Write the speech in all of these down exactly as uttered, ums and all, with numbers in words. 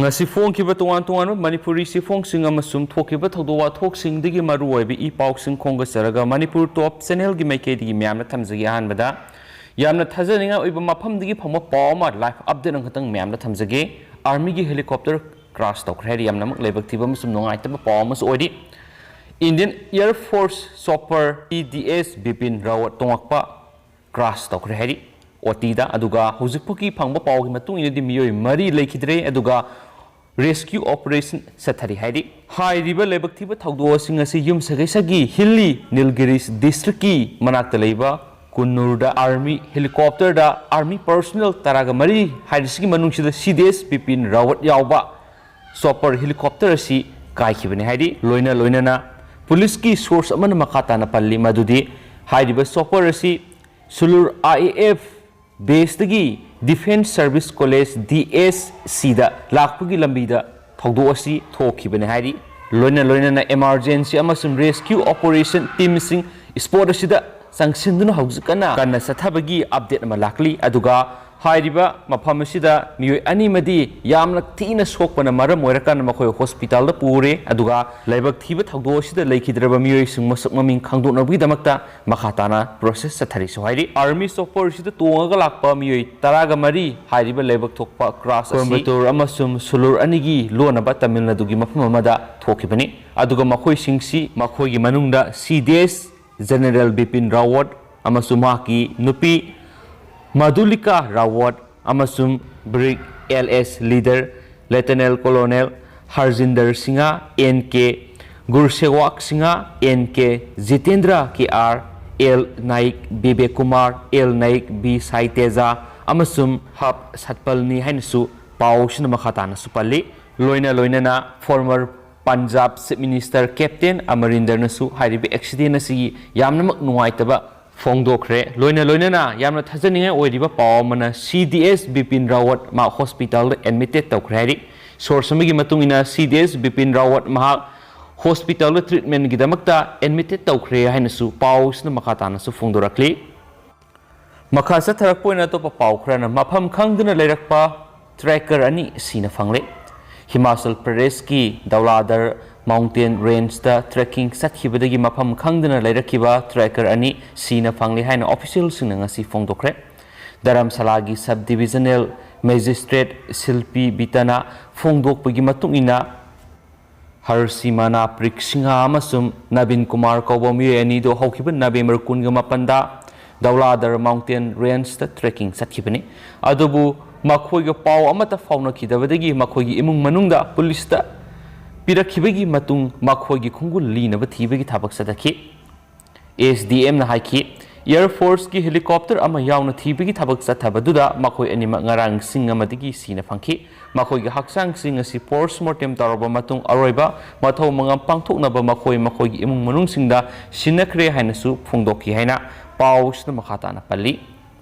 ꯉꯁꯤ ꯐꯣꯡꯈꯤꯕ ꯇꯣꯉꯥꯟ ꯇꯣꯉꯥꯟꯕ ꯃꯅꯤꯄꯨꯔꯤ ꯆꯦꯐꯣꯡꯁꯤꯡ ꯑꯃꯁꯨꯡ ꯊꯣꯛꯈꯤꯕ ꯊꯧꯗꯣꯛ ꯋꯥꯊꯣꯛꯁꯤꯡꯗꯒꯤ ꯃꯔꯨꯑꯣꯏꯕ ꯏ ꯄꯥꯎꯁꯤꯡ ꯈꯣꯝꯒꯠꯆꯔꯒ ꯃꯅꯤꯄꯨꯔ ꯇꯣꯞ ꯆꯦꯅꯦꯜꯒꯤ ꯃꯥꯏꯀꯩꯗꯒꯤ ꯃꯌꯥꯝꯅ ꯊꯝꯖꯒꯦ꯫ ꯑꯍꯥꯟꯕꯗ ꯌꯥꯝꯅ ꯊꯥꯖꯅꯤꯡꯉꯥꯏ ꯑꯣꯏꯕ ꯃꯐꯝꯗꯒꯤ ꯐꯪꯕ ꯄꯥꯎ ꯑꯃ, ꯂꯥꯏꯐ ꯑꯞꯗꯦꯠ ꯑꯃꯈꯛꯇꯪ ꯃꯌꯥꯝꯗ ꯊꯝꯖꯒꯦ꯫ ꯑꯥꯔꯃꯤꯒꯤ ꯍꯦꯂꯤꯀꯣꯞꯇꯔ ꯀ꯭ꯔꯥꯁ ꯇꯧꯈ꯭ꯔꯦ ꯍꯥꯏꯗꯤ ꯌꯥꯝꯅꯃꯛ ꯂꯥꯏꯕꯛ ꯊꯤꯕ ꯑꯃꯁꯨꯡ ꯅꯨꯡꯉꯥꯏꯇꯕ ꯄꯥꯎ ꯑꯃꯁꯨ ꯑꯣꯏꯔꯤ꯫ Indian air force chopper C D S Bipin Rawat ꯇꯣꯉꯛꯄ ꯀ꯭ꯔꯥꯁ ꯇꯧꯈ꯭ꯔꯦ ꯍꯥꯏꯔꯤ ꯑꯣ ꯇꯤꯗ꯫ ꯑꯗꯨꯒ ꯍꯧꯖꯤꯛ ꯐꯥꯎꯒꯤ ꯐꯪꯕ ꯄꯥꯎꯒꯤ ꯃꯇꯨꯡ ꯏꯟꯅꯗꯤ ꯃꯤꯑꯣꯏ ꯃꯔꯤ ꯂꯩꯈꯤꯗ꯭ꯔꯦ, ꯑꯗꯨꯒ ꯔꯦꯁꯀ꯭ꯌꯨ ꯑꯣꯄꯔꯦꯁꯟ ꯆꯠꯊꯔꯤ ꯍꯥꯏꯔꯤ꯫ ꯍꯥꯏꯔꯤꯕ ꯂꯥꯏꯕꯛ ꯊꯤꯕ ꯊꯧꯗꯣꯛꯁꯤꯡ ꯑꯁꯤ ꯌꯨꯝꯁꯀꯩꯁꯒꯤ ꯍꯤꯜꯂꯤ ꯅꯤꯜꯒꯤꯔꯤꯁ ꯗꯤꯁꯇ꯭ꯔꯤꯛꯀꯤ ꯃꯅꯥꯛꯇ ꯂꯩꯕ ꯀꯨꯟꯅꯨꯔꯗ ꯑꯥꯔꯃꯤ ꯍꯦꯂꯤꯀꯣꯞꯇꯔꯗ ꯑꯥꯔꯃꯤ ꯄꯔꯁꯣꯅꯦꯜ ꯇꯔꯥꯒ ꯃꯔꯤ ꯍꯥꯏꯔꯤꯁꯤꯒꯤ ꯃꯅꯨꯡꯁꯤꯗ ꯁꯤ ꯗꯤ ꯑꯦꯁ ꯕꯤꯄꯤꯟ ꯔꯥꯋꯠ ꯌꯥꯎꯕ ꯆꯣꯄꯔ ꯍꯦꯂꯤꯀꯣꯞꯇꯔ ꯑꯁꯤ ꯀꯥꯏꯈꯤꯕꯅꯤ ꯍꯥꯏꯔꯤ꯫ ꯂꯣꯏꯅ ꯂꯣꯏꯅꯅ ꯄꯨꯂꯤꯁꯀꯤ ꯁꯣꯔꯁ ꯑꯃꯅ ꯃꯈꯥ ꯇꯥꯅ ꯄꯜꯂꯤ ꯃꯗꯨꯗꯤ ꯍꯥꯏꯔꯤꯕ ꯆꯣꯄꯔ ꯑꯁꯤ ꯁꯨꯂꯨꯔ ꯑꯥꯏ ꯑꯦ ꯑꯦꯐ ꯕꯦꯁꯇꯒꯤ defence service college, D S ꯁꯤꯗ ꯂꯥꯛꯄꯒꯤ ꯂꯝꯕꯤꯗ ꯊꯧꯗꯣꯛ ꯑꯁꯤ ꯊꯣꯛꯈꯤꯕꯅꯤ ꯍꯥꯏꯔꯤ꯫ ꯂꯣꯏꯅ ꯂꯣꯏꯅꯅ ꯏꯃꯥꯔꯖꯦꯟꯁꯤ ꯑꯃꯁꯨꯡ ꯔꯦꯁꯀ꯭ꯌꯨ ꯑꯣꯄꯔꯦꯁꯟ ꯇꯤꯝꯁꯤꯡ ꯁ꯭ꯄꯣꯠ ꯑꯁꯤꯗ ꯆꯪꯁꯤꯟꯗꯨꯅ ꯍꯧꯖꯤꯛ ꯀꯟꯅ, ꯀꯟꯅ ꯆꯠꯊꯕꯒꯤ ꯑꯞꯗꯦꯠ ꯑꯃ ꯂꯥꯛꯂꯤ꯫ ꯑꯗꯨꯒ ꯍꯥꯏꯔꯤꯕ ꯃꯐꯝ ꯑꯁꯤꯗ ꯃꯤꯑꯣꯏ ꯑꯅꯤꯃꯗꯤ ꯌꯥꯝꯅ ꯊꯤꯅ ꯁꯣꯛꯄꯅ ꯃꯔꯝ ꯑꯣꯏꯔꯀꯥꯟꯗ ꯃꯈꯣꯏ ꯍꯣꯁꯄꯤꯇꯥꯜꯗ ꯄꯨꯔꯦ꯫ ꯑꯗꯨꯒ ꯂꯥꯏꯕꯛ ꯊꯤꯕ ꯊꯧꯗꯣꯛ ꯑꯁꯤꯗ ꯂꯩꯈꯤꯗ꯭ꯔꯕ ꯃꯤꯑꯣꯏꯁꯤꯡ ꯃꯁꯛ ꯃꯃꯤꯡ ꯈꯪꯗꯣꯛꯅꯕꯒꯤꯗꯃꯛꯇ ꯃꯈꯥ ꯇꯥꯅ ꯄ꯭ꯔꯣꯁꯦꯁ ꯆꯠꯊꯔꯤꯁꯨ ꯍꯥꯏꯔꯤ꯫ ꯑꯥꯔꯃꯤ ꯆꯣꯄꯔ ꯑꯁꯤꯗ ꯇꯣꯡꯉꯒ ꯂꯥꯛꯄ ꯃꯤꯑꯣꯏ ꯇꯔꯥꯒ ꯃꯔꯤ ꯍꯥꯏꯔꯤꯕ ꯂꯥꯏꯕꯛ ꯊꯣꯛꯄ ꯀ꯭ꯔꯥꯁ ꯑꯁꯤ ꯀꯣꯏꯝꯕꯇꯣꯔ ꯑꯃꯁꯨꯡ ꯁꯨꯂꯨꯔ ꯑꯅꯤꯒꯤ ꯂꯣꯟꯅꯕ ꯇꯥꯃꯤꯜ ꯅꯥꯗꯨꯒꯤ ꯃꯐꯝ ꯑꯃꯗ ꯊꯣꯛꯈꯤꯕꯅꯤ꯫ ꯑꯗꯨꯒ ꯃꯈꯣꯏꯁꯤꯡꯁꯤ, ꯃꯈꯣꯏꯒꯤ ꯃꯅꯨꯡꯗ ꯁꯤ ꯗꯤ ꯑꯦꯁ ꯖꯦꯅꯔꯦꯜ ꯕꯤꯄꯤꯟ ꯔꯥꯋꯠ ꯑꯃꯁꯨꯡ ꯃꯍꯥꯛꯀꯤ ꯅꯨꯄꯤ ꯃꯗꯨꯂꯤꯀꯥ ꯔꯥꯋꯠ ꯑꯃꯁꯨꯡ brig L S Lidder lieutenant colonel Harjinder Singh, N K Gursewak Singh, N K Jitendra, K R L Naik, Vivek Kumar L Naik, B Sai Teja ꯑꯃꯁꯨꯡ ꯍꯞ ꯁꯠꯄꯜꯅꯤ ꯍꯥꯏꯅꯁꯨ ꯄꯥꯎꯁꯤꯅ ꯃꯈꯥ ꯇꯥꯅꯁꯨ ꯄꯜꯂꯤ꯫ ꯂꯣꯏꯅ ꯂꯣꯏꯅꯅ former Punjab chief minister captain ꯑꯃꯔꯤꯟꯗꯔꯅꯁꯨ ꯍꯥꯏꯔꯤꯕ ꯑꯦꯛꯁꯤꯗꯦꯟ ꯑꯁꯤꯒꯤ ꯌꯥꯝꯅꯃꯛ ꯅꯨꯡꯉꯥꯏꯇꯕ ꯐꯣꯡꯗꯣꯛꯈ꯭ꯔꯦ꯫ ꯂꯣꯏꯅ ꯂꯣꯏꯅꯅ ꯌꯥꯝꯅ ꯊꯥꯖꯅꯤꯡꯉꯥꯏ ꯑꯣꯏꯔꯤꯕ ꯄꯥꯎ ꯑꯃꯅ ꯁꯤ ꯗꯤ ꯑꯦꯁ ꯕꯤꯄꯤꯟ ꯔꯥꯋꯠ ꯃꯍꯥꯛ ꯍꯣꯁꯄꯤꯇꯥꯜꯗ ꯑꯦꯗꯃꯤꯇꯦꯠ ꯇꯧꯈ꯭ꯔꯦ ꯍꯥꯏꯔꯤ꯫ ꯁꯣꯔꯁ ꯑꯃꯒꯤ ꯃꯇꯨꯡ ꯏꯟꯅ ꯁꯤ ꯗꯤ ꯑꯦꯁ ꯕꯤꯄꯤꯟ ꯔꯥꯋꯠ ꯃꯍꯥꯛ ꯍꯣꯁꯄꯤꯇꯥꯜꯗ ꯇ꯭ꯔꯤꯠꯃꯦꯟꯒꯤꯗꯃꯛꯇ ꯑꯦꯗꯃꯤꯇꯦꯠ ꯇꯧꯈ꯭ꯔꯦ ꯍꯥꯏꯅꯁꯨ ꯄꯥꯎꯁꯤꯅ ꯃꯈꯥ ꯇꯥꯅꯁꯨ ꯐꯣꯡꯗꯣꯔꯛꯂꯤ꯫ ꯃꯈꯥ ꯆꯠꯊꯔꯛꯄ ꯑꯣꯏꯅ ꯑꯇꯣꯞꯄ ꯄꯥꯎ ꯈꯔꯅ ꯃꯐꯝ ꯈꯪꯗꯅ ꯂꯩꯔꯛꯄ ꯇ꯭ꯔꯦꯀꯔ ꯑꯅꯤ ꯁꯤꯅ ꯐꯪꯂꯦ꯫ ꯍꯤꯃꯥꯆꯜ ꯄ꯭ꯔꯗꯦꯁꯀꯤ ꯗꯧꯂꯥꯗꯔ ꯃꯥꯎꯟꯇꯦꯟ ꯔꯦꯟꯖꯇ ꯇ꯭ꯔꯦꯛꯀꯤꯡ ꯆꯠꯈꯤꯕꯗꯒꯤ ꯃꯐꯝ ꯈꯪꯗꯅ ꯂꯩꯔꯛꯈꯤꯕ ꯇ꯭ꯔꯦꯀꯔ ꯑꯅꯤ ꯁꯤꯅ ꯐꯪꯂꯦ ꯍꯥꯏꯅ ꯑꯣꯐꯤꯁꯤꯌꯦꯜꯁꯤꯡꯅ ꯉꯁꯤ ꯐꯣꯡꯗꯣꯛꯈ꯭ꯔꯦ꯫ ꯙꯔꯝꯁꯥꯂꯥꯒꯤ ꯁꯕ ꯗꯤꯕꯤꯖꯅꯦꯜ ꯃꯦꯖꯤꯁꯇ꯭ꯔꯦꯠ ꯁꯤꯜꯄꯤ ꯕꯤꯇꯅ ꯐꯣꯡꯗꯣꯛꯄꯒꯤ ꯃꯇꯨꯡ ꯏꯟꯅ, ꯍꯔꯁꯤꯃꯥꯅꯥ ꯄ꯭ꯔꯤꯛꯁꯤꯡꯍꯥ ꯑꯃꯁꯨꯡ ꯅꯕꯤꯟ ꯀꯨꯃꯥꯔ ꯀꯧꯕ ꯃꯤꯑꯣꯏ ꯑꯅꯤꯗꯨ ꯍꯧꯈꯤꯕ ꯅꯕꯦꯝꯕꯔ ꯀꯨꯟꯒ ꯃꯥꯄꯟꯗ ꯗꯧꯂꯥꯗꯔ ꯃꯥꯎꯟꯇꯦꯟ ꯔꯦꯟꯖꯇ ꯇ꯭ꯔꯦꯛꯀꯤꯡ ꯆꯠꯈꯤꯕꯅꯤ꯫ ꯑꯗꯨꯕꯨ ꯃꯈꯣꯏꯒ ꯄꯥꯎ ꯑꯃꯠꯇ ꯐꯥꯎꯅꯈꯤꯗꯕꯗꯒꯤ ꯃꯈꯣꯏꯒꯤ ꯏꯃꯨꯡ ꯃꯅꯨꯡꯗ ꯄꯨꯂꯤꯁꯇ ꯄꯤꯔꯛꯈꯤꯕꯒꯤ ꯃꯇꯨꯡ ꯃꯈꯣꯏꯒꯤ ꯈꯣꯡꯒꯨꯜ ꯂꯤꯅꯕ ꯊꯤꯕꯒꯤ ꯊꯕꯛ ꯆꯠꯊꯈꯤ꯫ ꯑꯦꯁ ꯗꯤ ꯑꯦꯝꯅ ꯍꯥꯏꯈꯤ, ꯑꯦꯌꯔ ꯐꯣꯔꯁꯀꯤ ꯍꯦꯂꯤꯀꯣꯞꯇꯔ ꯑꯃ ꯌꯥꯎꯅ ꯊꯤꯕꯒꯤ ꯊꯕꯛ ꯆꯠꯊꯕꯗꯨꯗ ꯃꯈꯣꯏ ꯑꯅꯤꯃꯛ ꯉꯔꯥꯡ ꯆꯤꯡ ꯑꯃꯗꯒꯤ ꯁꯤꯅ ꯐꯪꯈꯤ꯫ ꯃꯈꯣꯏꯒꯤ ꯍꯛꯆꯥꯡꯁꯤꯡ ꯑꯁꯤ ꯄꯣꯁ꯭ꯠꯃꯣꯔꯇꯦꯝ ꯇꯧꯔꯕ ꯃꯇꯨꯡ ꯑꯔꯣꯏꯕ ꯃꯊꯧ ꯃꯉꯝ ꯄꯥꯡꯊꯣꯛꯅꯕ ꯃꯈꯣꯏ ꯃꯈꯣꯏꯒꯤ ꯏꯃꯨꯡ ꯃꯅꯨꯡꯁꯤꯡꯗ ꯁꯤꯟꯅꯈ꯭ꯔꯦ ꯍꯥꯏꯅꯁꯨ ꯐꯣꯡꯗꯣꯛꯈꯤ ꯍꯥꯏꯅ ꯄꯥꯎꯁꯤꯅ ꯃꯈꯥ ꯇꯥꯅ ꯄꯜꯂꯤ꯫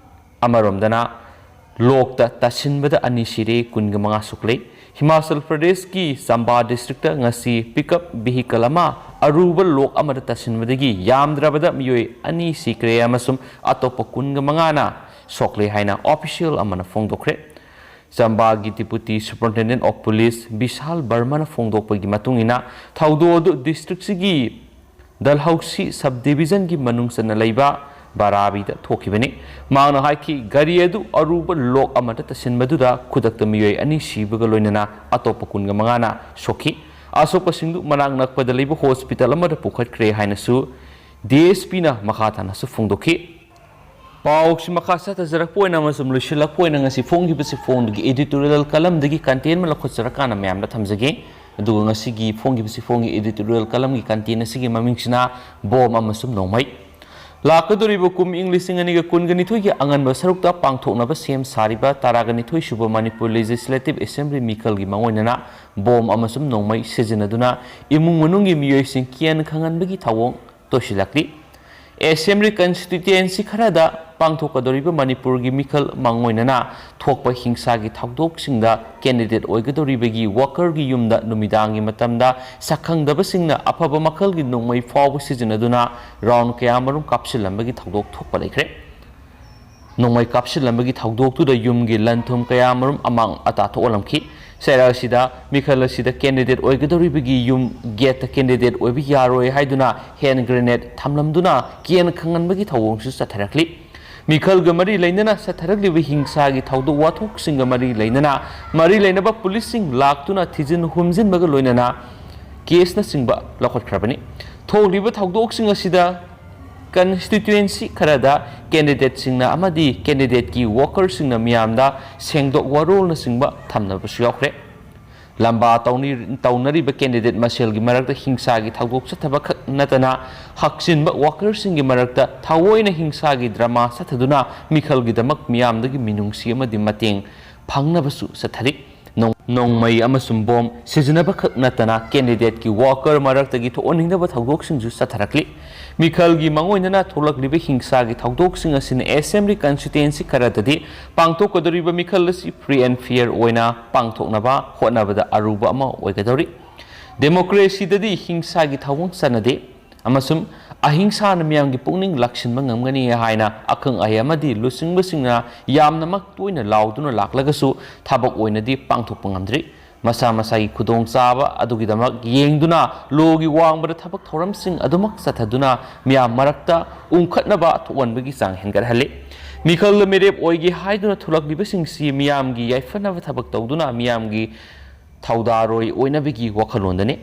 ꯑꯃꯔꯣꯝꯗꯅ, ꯂꯣꯛꯇ ꯇꯥꯁꯤꯟꯕꯗ ꯑꯅꯤ ꯁꯤꯔꯦ, ꯀꯨꯟꯒ ꯃꯉꯥ ꯁꯣꯛꯂꯦ꯫ ꯍꯤꯃꯥꯆꯜ ꯄ꯭ꯔꯗꯦꯁꯀꯤ ꯆꯝꯕꯥ ꯗꯤꯁꯇ꯭ꯔꯤꯛꯇ ꯉꯁꯤ ꯄꯤꯛꯑꯞ ꯚꯤꯍꯤꯀꯜ ꯑꯃ ꯑꯔꯨꯕ ꯂꯣꯛ ꯑꯃꯗ ꯇꯥꯁꯤꯟꯕꯗꯒꯤ ꯌꯥꯝꯗ꯭ꯔꯕꯗ ꯃꯤꯑꯣꯏ ꯑꯅꯤ ꯁꯤꯈ꯭ꯔꯦ ꯑꯃꯁꯨꯡ ꯑꯇꯣꯞꯄ ꯀꯨꯟꯒ ꯃꯉꯥꯅ ꯁꯣꯛꯂꯦ ꯍꯥꯏꯅ ꯑꯣꯐꯤꯁꯤꯌꯦꯜ ꯑꯃꯅ ꯐꯣꯡꯗꯣꯛꯈ꯭ꯔꯦ꯫ ꯆꯝꯕꯥꯒꯤ Deputy Superintendent of Police ꯕꯤꯁꯥꯜ ꯕꯔꯃꯅ ꯐꯣꯡꯗꯣꯛꯄꯒꯤ ꯃꯇꯨꯡ ꯏꯟꯅ, ꯊꯧꯗꯣꯛ ꯑꯗꯨ ꯗꯤꯁꯇ꯭ꯔꯤꯛꯁꯤꯒꯤ ꯗꯜꯍꯧꯁꯤ ꯁꯕ ꯗꯤꯕꯤꯖꯟꯒꯤ ꯃꯅꯨꯡ ꯆꯟꯅ ꯂꯩꯕ ꯕꯥꯔꯥꯕꯤꯗ ꯊꯣꯛꯈꯤꯕꯅꯤ꯫ ꯃꯍꯥꯛꯅ ꯍꯥꯏꯈꯤ, ꯒꯥꯔꯤ ꯑꯗꯨ ꯑꯔꯨꯕ ꯂꯣꯛ ꯑꯃꯗ ꯇꯥꯁꯤꯟꯕꯗꯨꯗ ꯈꯨꯗꯛꯇ ꯃꯤꯑꯣꯏ ꯑꯅꯤ ꯁꯤꯕꯒ ꯂꯣꯏꯅꯅ ꯑꯇꯣꯞꯄ ꯀꯨꯟꯒ ꯃꯉꯥꯅ ꯁꯣꯛꯈꯤ꯫ ꯑꯁꯣꯛꯄꯁꯤꯡꯗꯨ ꯃꯅꯥꯛ ꯅꯛꯄꯗ ꯂꯩꯕ ꯍꯣꯁꯄꯤꯇꯥꯜ ꯑꯃꯗ ꯄꯨꯈꯠꯈ꯭ꯔꯦ ꯍꯥꯏꯅꯁꯨ ꯗꯤ ꯑꯦꯁ ꯄꯤꯅ ꯃꯈꯥ ꯇꯥꯅꯁꯨ ꯐꯣꯡꯗꯣꯛꯈꯤ꯫ ꯄꯥꯎꯁꯤ ꯃꯈꯥ ꯆꯠꯊꯖꯔꯛꯄ ꯑꯣꯏꯅ ꯑꯃꯁꯨꯡ ꯂꯣꯏꯁꯤꯜꯂꯛꯄ ꯑꯣꯏꯅ ꯉꯁꯤ ꯐꯣꯡꯈꯤꯕꯁꯤ ꯐꯣꯡꯗꯒꯤ editorial columnꯗꯒꯤ content ꯑꯃ ꯂꯧꯈꯠꯆꯔꯀꯥꯟꯗ ꯃꯌꯥꯝꯗ ꯊꯝꯖꯒꯦ꯫ ꯑꯗꯨꯒ ꯉꯁꯤꯒꯤ ꯐꯣꯡꯈꯤꯕꯁꯤ ꯐꯣꯡꯒꯤ editorial columnꯒꯤ contentꯅ ꯁꯤꯒꯤ ꯃꯃꯤꯡꯁꯤꯅ ꯕꯣꯝ ꯑꯃꯁꯨꯡ ꯅꯣꯡꯃꯩ꯫ ꯂꯥꯛꯀꯗꯧꯔꯤꯕ ꯀꯨꯝ ꯏꯪ ꯂꯤꯁꯤꯡ ꯑꯅꯤꯒ ꯀꯨꯟꯒ ꯅꯤꯊꯣꯏꯒꯤ ꯑꯉꯟꯕ ꯁꯔꯨꯛꯇ ꯄꯥꯡꯊꯣꯛꯅꯕ ꯁꯦꯝ ꯁꯥꯔꯤꯕ ꯇꯔꯥꯒ ꯅꯤꯊꯣꯏ ꯁꯨꯕ ꯃꯅꯤꯄꯨꯔ Legislative Assembly ꯃꯤꯈꯜꯒꯤ ꯃꯥꯡꯑꯣꯏꯅꯅ ꯕꯣꯝ ꯑꯃꯁꯨꯡ ꯅꯣꯡꯃꯩ ꯁꯤꯖꯤꯟꯅꯗꯨꯅ ꯏꯃꯨꯡ ꯃꯅꯨꯡꯒꯤ ꯃꯤꯑꯣꯏꯁꯤꯡ ꯀꯤꯍꯟ ꯈꯪꯍꯟꯕꯒꯤ ꯊꯧꯑꯣꯡ ꯇꯣꯏꯁꯤꯜꯂꯛꯂꯤ꯫ Assembly constituency ꯈꯔꯗ ꯄꯥꯡꯊꯣꯛꯀꯗꯧꯔꯤꯕ ꯃꯅꯤꯄꯨꯔꯒꯤ ꯃꯤꯈꯜ ꯃꯥꯡꯑꯣꯏꯅꯅ ꯊꯣꯛꯄ ꯍꯤꯡꯁꯥꯒꯤ ꯊꯧꯗꯣꯛꯁꯤꯡꯗ candidate ꯑꯣꯏꯒꯗꯧꯔꯤꯕꯒꯤ workerꯒꯤ ꯌꯨꯝꯗ ꯅꯨꯃꯤꯗꯥꯡꯒꯤ ꯃꯇꯝꯗ ꯁꯛꯈꯪꯗꯕꯁꯤꯡꯅ ꯑꯐꯕ ꯃꯈꯜꯒꯤ ꯅꯣꯡꯃꯩ ꯐꯥꯎꯕ ꯁꯤꯖꯤꯟꯅꯗꯨꯅ round ꯀꯌꯥꯃꯔꯨꯝ ꯀꯥꯞꯁꯤꯜꯂꯝꯕꯒꯤ ꯊꯧꯗꯣꯛ ꯊꯣꯛꯄ ꯂꯩꯈ꯭ꯔꯦ꯫ ꯅꯣꯡꯃꯩ ꯀꯥꯞꯁꯤꯜꯂꯝꯕꯒꯤ ꯊꯧꯗꯣꯛꯇꯨꯗ ꯌꯨꯝꯒꯤ ꯂꯟ ꯊꯨꯝ ꯀꯌꯥꯃꯔꯨꯝ ꯑꯃꯥꯡ ꯑꯇꯥ ꯊꯣꯛꯍꯜꯂꯝꯈꯤ꯫ ꯆꯩꯔꯥꯛ ꯑꯁꯤꯗ ꯃꯤꯈꯜ ꯑꯁꯤꯗ ꯀꯦꯟꯗꯤꯗꯦꯠ ꯑꯣꯏꯒꯗꯧꯔꯤꯕꯒꯤ ꯌꯨꯝ ꯒꯦꯠꯇ ꯀꯦꯟꯗꯤꯗꯦꯠ ꯑꯣꯏꯕ ꯌꯥꯔꯣꯏ ꯍꯥꯏꯗꯨꯅ ꯍꯦꯟ ꯒ꯭ꯔꯦꯅꯦꯗ ꯊꯝꯂꯝꯗꯨꯅ ꯀꯤꯍꯟ ꯈꯪꯍꯟꯕꯒꯤ ꯊꯧꯑꯣꯡꯁꯨ ꯆꯠꯊꯔꯛꯂꯤ꯫ ꯃꯤꯈꯜꯒ ꯃꯔꯤ ꯂꯩꯅꯅ ꯆꯠꯊꯔꯛꯂꯤꯕ ꯍꯤꯡꯁꯥꯒꯤ ꯊꯧꯗꯣꯛ ꯋꯥꯊꯣꯛꯁꯤꯡꯒ ꯃꯔꯤ ꯂꯩꯅꯅ ꯃꯔꯤ ꯂꯩꯅꯕ ꯄꯨꯂꯤꯁꯁꯤꯡ ꯂꯥꯛꯇꯨꯅ ꯊꯤꯖꯤꯟ ꯍꯨꯝꯖꯤꯟꯕꯒ ꯂꯣꯏꯅꯅ ꯀꯦꯁꯅꯆꯤꯡꯕ ꯂꯧꯈꯠꯈ꯭ꯔꯕꯅꯤ꯫ ꯊꯣꯛꯂꯤꯕ ꯊꯧꯗꯣꯛꯁꯤꯡ ꯑꯁꯤꯗ ꯀꯟꯁꯇꯤꯇ꯭ꯌꯨꯑꯦꯟꯁꯤ ꯈꯔꯗ ꯀꯦꯟꯗꯤꯗꯦꯠꯁꯤꯡꯅ ꯑꯃꯗꯤ ꯀꯦꯟꯗꯤꯗꯦꯠꯀꯤ ꯋꯥꯀꯔꯁꯤꯡꯅ ꯃꯤꯌꯥꯝꯗ ꯁꯦꯡꯗꯣꯛ ꯋꯥꯔꯣꯜꯅꯆꯤꯡꯕ ꯊꯝꯅꯕꯁꯨ ꯌꯥꯎꯈ꯭ꯔꯦ꯫ ꯂꯝꯕꯥ ꯇꯧꯅꯤ-, ꯇꯧꯅꯔꯤꯕ ꯀꯦꯟꯗꯤꯗꯦꯠ ꯃꯁꯦꯜꯒꯤ ꯃꯔꯛꯇ ꯍꯤꯡꯁꯥꯒꯤ ꯊꯧꯗꯣꯛ ꯆꯠꯊꯕ ꯈꯛ ꯅꯠꯇꯅ ꯍꯛꯆꯤꯟꯕ ꯋꯥꯀꯔꯁꯤꯡꯒꯤ ꯃꯔꯛꯇ ꯊꯑꯣꯏꯅ ꯍꯤꯡꯁꯥꯒꯤ ꯗ꯭ꯔꯃꯥ ꯆꯠꯊꯗꯨꯅ ꯃꯤꯈꯜꯒꯤꯗꯃꯛ ꯃꯤꯌꯥꯝꯗꯒꯤ ꯃꯤꯅꯨꯡꯁꯤ ꯑꯃꯗꯤ ꯃꯇꯦꯡ ꯐꯪꯅꯕꯁꯨ ꯆꯠꯊꯔꯤ꯫ ꯅꯣꯡ-, ꯅꯣꯡꯃꯩ ꯑꯃꯁꯨꯡ ꯕꯣꯝ ꯁꯤꯖꯤꯟꯅꯕ ꯈꯛ ꯅꯠꯇꯅ ꯀꯦꯟꯗꯤꯗꯦꯠꯀꯤ ꯋꯥꯀꯔ ꯃꯔꯛꯇꯒꯤ ꯊꯣꯛꯍꯟꯅꯤꯡꯗꯕ ꯊꯧꯗꯣꯛꯁꯤꯡꯁꯨ ꯆꯠꯊꯔꯛꯂꯤ꯫ ꯃꯤꯈꯜꯒꯤ ꯃꯥꯡꯑꯣꯏꯅꯅ ꯊꯣꯛꯂꯛꯂꯤꯕ ꯍꯤꯡꯁꯥꯒꯤ ꯊꯧꯗꯣꯛꯁꯤꯡ ꯑꯁꯤꯅ ꯑꯦꯁꯦꯝꯕ꯭ꯂꯤ ꯀꯟꯁꯇꯤꯇ꯭ꯌꯨꯑꯦꯟꯁꯤ ꯈꯔꯗꯗꯤ ꯄꯥꯡꯊꯣꯛꯀꯗꯧꯔꯤꯕ ꯃꯤꯈꯜ ꯑꯁꯤ ꯐ꯭ꯔꯤ ꯑꯦꯟ ꯐꯤꯌꯔ ꯑꯣꯏꯅ ꯄꯥꯡꯊꯣꯛꯅꯕ ꯍꯣꯠꯅꯕꯗ ꯑꯔꯨꯕ ꯑꯃ ꯑꯣꯏꯒꯗꯧꯔꯤ꯫ ꯗꯦꯃꯣꯀ꯭ꯔꯦꯁꯤꯗꯗꯤ ꯍꯤꯡꯁꯥꯒꯤ ꯊꯧꯑꯣꯡ ꯆꯠꯅꯗꯦ ꯑꯃꯁꯨꯡ ꯑꯍꯤꯡꯁꯥꯅ ꯃꯤꯌꯥꯝꯒꯤ ꯄꯨꯛꯅꯤꯡ ꯂꯥꯛꯁꯤꯟꯕ ꯉꯝꯒꯅꯤ ꯍꯥꯏꯅ ꯑꯈꯪ ꯑꯍꯩ ꯑꯃꯗꯤ ꯂꯨꯆꯤꯡꯕꯁꯤꯡꯅ ꯌꯥꯝꯅꯃꯛ ꯇꯣꯏꯅ ꯂꯥꯎꯗꯨꯅ ꯂꯥꯛꯂꯒꯁꯨ ꯊꯕꯛ ꯑꯣꯏꯅꯗꯤ ꯄꯥꯡꯊꯣꯛꯄ ꯉꯝꯗ꯭ꯔꯤ꯫ ꯃꯁꯥ ꯃꯁꯥꯒꯤ ꯈꯨꯗꯣꯡꯆꯥꯕ ꯑꯗꯨꯒꯤꯗꯃꯛ ꯌꯦꯡꯗꯨꯅ ꯂꯣꯒꯤ ꯋꯥꯡꯃꯗ ꯊꯕꯛ ꯊꯧꯔꯝꯁꯤꯡ ꯑꯗꯨꯃꯛ ꯆꯠꯊꯗꯨꯅ ꯃꯤꯌꯥꯝ ꯃꯔꯛꯇ ꯎꯪꯈꯠꯅꯕ ꯊꯣꯛꯍꯟꯕꯒꯤ ꯆꯥꯡ ꯍꯦꯟꯒꯠꯍꯜꯂꯤ꯫ ꯃꯤꯈꯜꯗ ꯃꯤꯔꯦꯞ ꯑꯣꯏꯒꯦ ꯍꯥꯏꯗꯨꯅ ꯊꯣꯛꯂꯛꯂꯤꯕꯁꯤꯡꯁꯤ ꯃꯤꯌꯥꯝꯒꯤ ꯌꯥꯏꯐꯅꯕ ꯊꯕꯛ ꯇꯧꯗꯨꯅ ꯃꯤꯌꯥꯝꯒꯤ ꯊꯧꯗꯥꯔꯣꯏ ꯑꯣꯏꯅꯕꯒꯤ ꯋꯥꯈꯜꯂꯣꯟꯗꯅꯤ꯫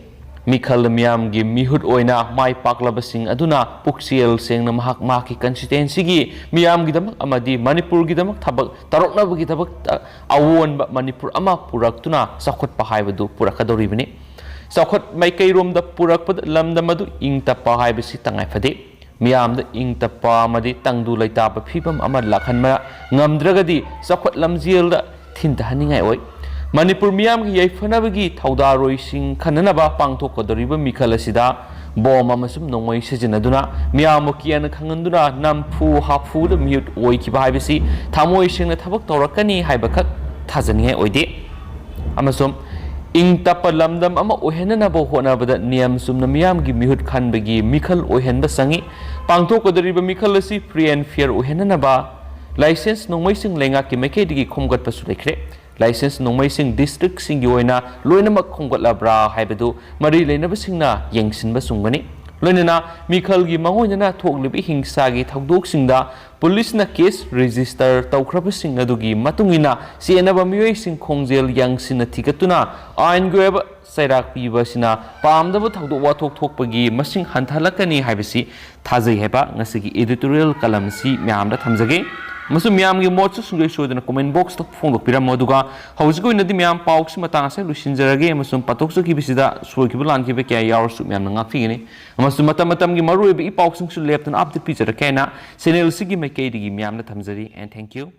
ꯃꯤꯈꯜ ꯃꯤꯌꯥꯝꯒꯤ ꯃꯤꯍꯨꯠ ꯑꯣꯏꯅ ꯃꯥꯏ ꯄꯥꯛꯂꯕꯁꯤꯡ ꯑꯗꯨꯅ ꯄꯨꯛꯆꯦꯜ ꯁꯦꯡꯅ ꯃꯍꯥꯛ ꯃꯍꯥꯛꯀꯤ ꯀꯟꯁꯇꯤꯇ꯭ꯌꯨꯑꯦꯟꯁꯤꯒꯤ ꯃꯤꯌꯥꯝꯒꯤꯗꯃꯛ ꯑꯃꯗꯤ ꯃꯅꯤꯄꯨꯔꯒꯤꯗꯃꯛ ꯊꯕꯛ ꯇꯧꯔꯛꯅꯕꯒꯤꯗꯃꯛꯇ ꯑꯑꯣꯟꯕ ꯃꯅꯤꯄꯨꯔ ꯑꯃ ꯄꯨꯔꯛꯇꯨꯅ ꯆꯥꯎꯈꯠꯄ ꯍꯥꯏꯕꯗꯨ ꯄꯨꯔꯛꯀꯗꯧꯔꯤꯕꯅꯤ꯫ ꯆꯥꯎꯈꯠ ꯃꯥꯏꯀꯩꯔꯣꯝꯗ ꯄꯨꯔꯛꯄꯗ ꯂꯝꯗꯝ ꯑꯗꯨ ꯏꯪ ꯇꯞꯄ ꯍꯥꯏꯕꯁꯤ ꯇꯉꯥꯏ ꯐꯗꯦ꯫ ꯃꯤꯌꯥꯝꯗ ꯏꯪ ꯇꯞꯄ ꯑꯃꯗꯤ ꯇꯪꯗꯨ ꯂꯩꯇꯥꯕ ꯐꯤꯕꯝ ꯑꯃ ꯂꯥꯛꯍꯟꯕ ꯉꯝꯗ꯭ꯔꯒꯗꯤ ꯆꯥꯎꯈꯠ ꯂꯝꯖꯦꯜꯗ ꯊꯤꯟꯊꯍꯟꯅꯤꯡꯉꯥꯏ ꯑꯣꯏ꯫ ꯃꯅꯤꯄꯨꯔ ꯃꯤꯌꯥꯝꯒꯤ ꯌꯥꯏꯐꯅꯕꯒꯤ ꯊꯧꯗꯥꯔꯣꯏꯁꯤꯡ ꯈꯟꯅꯅꯕ ꯄꯥꯡꯊꯣꯛꯀꯗꯧꯔꯤꯕ ꯃꯤꯈꯜ ꯑꯁꯤꯗ ꯕꯣꯝ ꯑꯃꯁꯨꯡ ꯅꯣꯡꯃꯩ ꯁꯤꯖꯤꯟꯅꯗꯨꯅ ꯃꯤꯌꯥꯝꯕꯨ ꯀꯤꯍꯟ ꯈꯪꯍꯟꯗꯨꯅ ꯅꯝꯐꯨ ꯍꯥꯐꯨꯗ ꯃꯤꯍꯨꯠ ꯑꯣꯏꯈꯤꯕ ꯍꯥꯏꯕꯁꯤ ꯊꯃꯣꯏ ꯁꯦꯡꯅ ꯊꯕꯛ ꯇꯧꯔꯛꯀꯅꯤ ꯍꯥꯏꯕꯈꯛ ꯊꯥꯖꯅꯤꯡꯉꯥꯏ ꯑꯣꯏꯗꯦ꯫ ꯑꯃꯁꯨꯡ ꯏꯪ ꯇꯞꯄ ꯂꯝꯗꯝ ꯑꯃ ꯑꯣꯏꯍꯟꯅꯅꯕ ꯍꯣꯠꯅꯕꯗ ꯅꯤꯌꯝ ꯆꯨꯝꯅ ꯃꯤꯌꯥꯝꯒꯤ ꯃꯤꯍꯨꯠ ꯈꯟꯕꯒꯤ ꯃꯤꯈꯜ ꯑꯣꯏꯍꯟꯕ ꯆꯪꯏ꯫ ꯄꯥꯡꯊꯣꯛꯀꯗꯧꯔꯤꯕ ꯃꯤꯈꯜ ꯑꯁꯤ ꯐ꯭ꯔꯤ ꯑꯦꯟ ꯐꯤꯌꯔ ꯑꯣꯏꯍꯟꯅꯅꯕ ꯂꯥꯏꯁꯦꯟꯁ ꯅꯣꯡꯃꯩꯁꯤꯡ ꯂꯩꯉꯥꯛꯀꯤ ꯃꯥꯏꯀꯩꯗꯒꯤ ꯈꯣꯝꯒꯠꯄꯁꯨ ꯂꯩꯈ꯭ꯔꯦ꯫ ꯂꯥꯏꯁꯦꯟꯁ ꯅꯣꯡꯃꯩꯁꯤꯡ ꯗꯤꯁꯇ꯭ꯔꯤꯛꯁꯤꯡꯒꯤ ꯑꯣꯏꯅ ꯂꯣꯏꯅꯃꯛ ꯈꯣꯝꯒꯠꯂꯕ꯭ꯔꯥ ꯍꯥꯏꯕꯗꯨ ꯃꯔꯤ ꯂꯩꯅꯕꯁꯤꯡꯅ ꯌꯦꯡꯁꯤꯟꯕ ꯆꯨꯝꯒꯅꯤ꯫ ꯂꯣꯏꯅꯅ ꯃꯤꯈꯜꯒꯤ ꯃꯥꯡꯑꯣꯏꯅꯅ ꯊꯣꯛꯂꯤꯕ ꯍꯤꯡꯁꯥꯒꯤ ꯊꯧꯗꯣꯛꯁꯤꯡꯗ ꯄꯨꯂꯤꯁꯅ ꯀꯦꯁ ꯔꯦꯖꯤꯁꯇꯔ ꯇꯧꯈ꯭ꯔꯕꯁꯤꯡ ꯑꯗꯨꯒꯤ ꯃꯇꯨꯡ ꯏꯟꯅ ꯆꯦꯟꯅꯕ ꯃꯤꯑꯣꯏꯁꯤꯡ ꯈꯣꯡꯖꯦꯜ ꯌꯥꯡꯁꯤꯟꯅ ꯊꯤꯒꯠꯇꯨꯅ ꯑꯥꯏꯟꯒꯤ ꯑꯣꯏꯕ ꯆꯩꯔꯥꯛ ꯄꯤꯕ ꯑꯁꯤꯅ ꯄꯥꯝꯗꯕ ꯊꯧꯗꯣꯛ ꯋꯥꯊꯣꯛ ꯊꯣꯛꯄꯒꯤ ꯃꯁꯤꯡ ꯍꯟꯊꯍꯜꯂꯛꯀꯅꯤ ꯍꯥꯏꯕꯁꯤ ꯊꯥꯖꯩ ꯍꯥꯏꯕ ꯉꯁꯤꯒꯤ editorial column ꯑꯁꯤ ꯃꯌꯥꯝꯗ ꯊꯝꯖꯒꯦ꯫ ꯑꯃꯁꯨꯡ ꯃꯌꯥꯝꯒꯤ ꯃꯣꯠꯁꯨ ꯁꯨꯡꯁꯣꯏ ꯁꯣꯏꯗꯅ comment box ꯇ ꯐꯣꯡꯗꯣꯛꯄꯤꯔꯝꯃꯣ꯫ ꯑꯗꯨꯒ ꯍꯧꯖꯤꯛꯀꯤ ꯑꯣꯏꯅꯗꯤ ꯃꯌꯥꯝ ꯄꯥꯎꯁꯤ ꯃꯇꯥꯡ ꯑꯁꯤꯗ ꯂꯣꯏꯁꯤꯟꯖꯔꯒꯦ, ꯑꯃꯁꯨꯡ ꯄꯥꯊꯣꯛꯆꯈꯤꯕꯁꯤꯗ ꯁꯣꯏꯈꯤꯕ ꯂꯥꯟꯈꯤꯕ ꯀꯌꯥ ꯌꯥꯎꯔꯁꯨ ꯃꯌꯥꯝꯅ ꯉꯥꯛꯄꯤꯒꯅꯤ꯫ ꯑꯃꯁꯨꯡ ꯃꯇꯝ ꯃꯇꯝꯒꯤ ꯃꯔꯨꯑꯣꯏꯕ ꯏ ꯄꯥꯎꯁꯤꯡꯁꯨ ꯂꯦꯞꯇꯅ update ꯄꯤꯖꯔꯛꯀꯦ ꯍꯥꯏꯅ channel ꯑꯁꯤꯒꯤ ꯃꯥꯏꯀꯩꯗꯒꯤ ꯃꯌꯥꯝꯗ ꯊꯝꯖꯔꯤ, and thank you꯫